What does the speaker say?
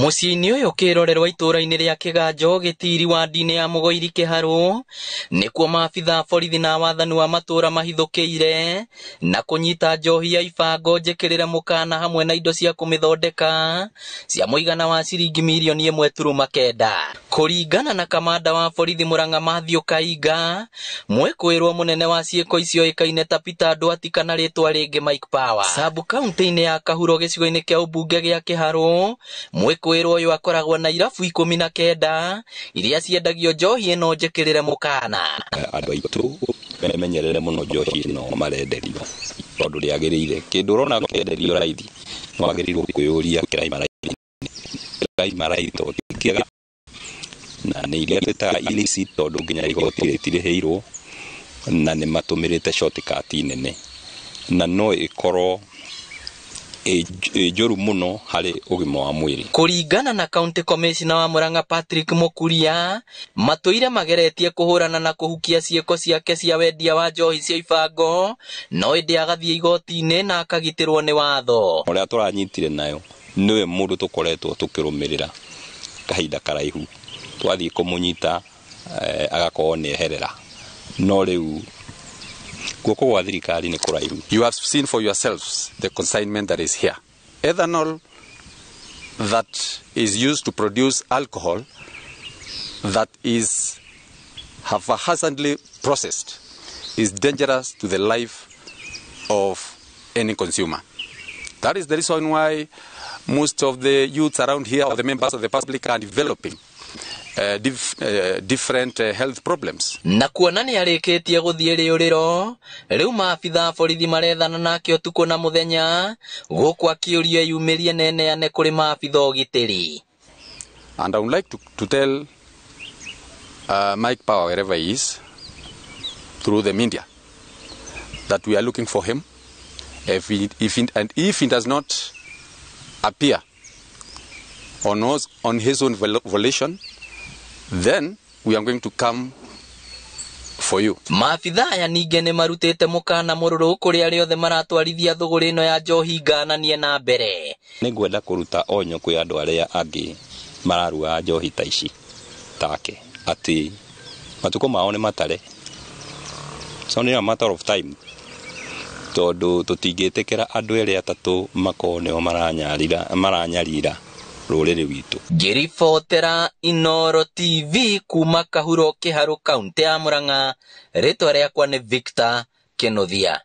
Mũciĩ-inĩ ũyũ kĩrorerwa itũũra-inĩ rĩa Kĩganjo Gĩtiri wandi-inĩ ya Mũgoiri Kĩharũ nĩkuo maabitha a borithi na wathani wa matũũra mahithũkĩire na kũnyita njohi ya ibango njĩkĩrĩre mũkana hamwe na indo cia kũmĩthondeka cia mũigana wa ciringi mirioni 1.9. Kũringana na kamanda wa borithi Murang'a Mathew Kainga, mwĩkũĩrwo mũnene wa ciĩko icio oĩkaine ta Peter Ndwati kana rĩtwa rĩngĩ Mike Power. Sub kaunti-inĩ ya Kahuro gĩcigo-inĩ kĩa ũmbunge gĩa Kĩharũ, mwĩkũĩrwo ũyũ akoragwo na irabu 19 iria ciendagio njohi ĩno njĩkĩrĩre mũkana. Andũ aitũ memenyerere mũno njohi ĩno marenderio tondũ ndĩagĩrĩire. Kĩndũ ũrona kĩenderio raithi nĩ wagĩrĩirwo kwĩyũria kĩraima raithi, kĩraima raithi tondũ ti kĩega, na nĩ iria twĩtaga illicit tondũ nginya igoti rĩtirĩhĩirwo na nĩ matũmĩrĩte shortcut nene, na no ĩkorwo ĩ njũru mũno harĩ ũgima wa mwĩrĩ. Kũringana na County Commissioner wa Murang'a Patrick Mukuria, matũire mageretie kũhũrana na kũhukia ciĩko ciake cia wendia wa njohi cia ibango, no ĩndĩ agathiĩ igoti-inĩ na akagitĩrwo nĩ watho. Ũrĩa tũranyitire nayo nĩwe mũndũ tũkoretwo tũkĩrũmĩrĩra kahinda karaihu, twathiĩ kũmũnyita agakorwo nĩ eherera, no rĩu guoko gwa thirikari nĩ kũraihu. You have seen for yourselves the consignment that is here. Ethanol that is used to produce alcohol that is haphazardly processed is dangerous to the life of any consumer. That is the reason why most of the youths around here or the members of the public are developing different health problems. Na kuona nĩ arĩkĩtie gũthiĩ rĩũrĩro, rĩu maabitha a borithi marethana nake ũtukũ na mũthenya, gũkũ akĩũrio eyumĩrie na eneane kũrĩ maabitha ũgitĩri. And I would like to tell Mike Power, wherever he is, through the media, that we are looking for him. And if he does not appear on his own volition, then we are going to come for you. Maabitha aya ningĩ nĩ marutĩte mũkana mũrũrũ kũrĩ arĩa othe maratwarithia thũgũrĩ ĩno ya njohi ngananie na mbere. Nĩ ngwenda kũruta onyo kwĩ andũ arĩa angĩ mararua njohi ta ici take atĩ matukũ mao nĩ matare. It's only a matter of time tondũ tũtingĩtĩkĩra andũ erĩ atatũ makorwo nĩo maranyarira maranyarira rũrĩrĩ witũ. Ngĩribotera Inooro TV kuma Kahuro Kĩharũ kaunti ya Murang'a, rĩtwa rĩakwa nĩ Victor Kĩnuthia.